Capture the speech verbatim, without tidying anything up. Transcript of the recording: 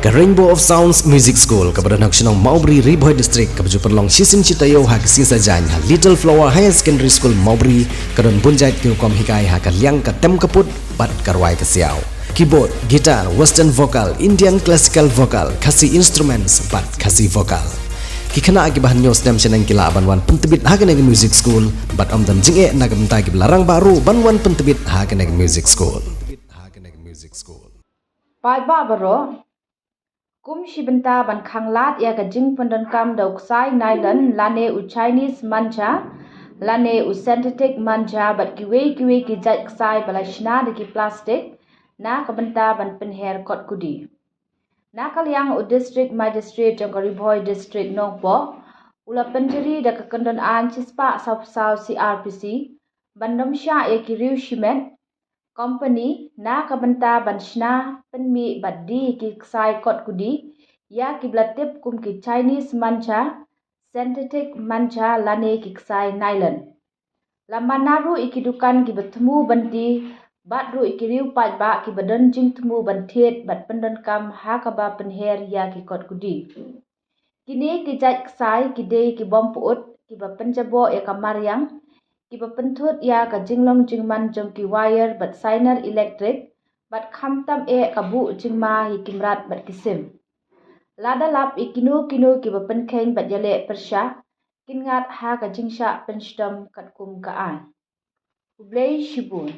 Ka Rainbow of Sounds Music School, kaba don ha ka shnong Mawbri, Ri Bhoi District, kaba ju pynlong shisien shi taïew ha ka sngi Saitjaiñ ha Little Flower Higher Secondary School Mawbri, ka don bun jait ki rukom hikai ha ka liang ka tem ka put bad ka rwai ka siaw. Keyboard, guitar, western vocal, Indian classical vocal, Khasi instruments bad Khasi vocal. Ki khynnah kiba hynñiew snem shaneng ki lah ban wan pyntbit ha kane ka music school, bad ym don jingeh na ka bynta kiba la rangbah ruh ban wan pyntbit ha kane ka music school. Paidbah baroh, kum shi bynta ban khanglad ïa ka jingpyndonkam da u ksai nylon lane u Chinese manja lane u synthetic manja bad kiwei kiwei ki jait ksai ba la shna da ki plastik na ka bynta ban pynher kot kudi. Na ka liang u District Magistrate jong ka Ri Bhoi District Nongpoh u la pynjri da ka kyndon aiñ shispah sawphew saw C R P C ban nym shah ïa ki riew shimet company na ka bynta ban shna, pynmih bad die ki ksai kot kudi ïa kiba la tip kum ki Chinese manja, synthetic manja lane ki ksai nylon. La man na ruh ïa ki dukan kiba thmu ban die bad ruh ïa ki riew paidbah kiba don jingthmu ban thied bad pyndonkam ha kaba pynher ïa ki kot kudi. Kine ki jait ksai ki dei ki bym pyut kiba pynjaboh ïa ka mariang, kiba pynthut ïa ka jinglong jingman jong ki wire bad sainar elektrik, bad khamtam eh ka buh jingma ïa ki mrad bad ki sim. Lada lap ïa kino kino kiba pynkheiñ bad ïaleh pyrshah, kin ngat ha ka jingshah pynshitom katkum ka aiñ. Khublei shibun.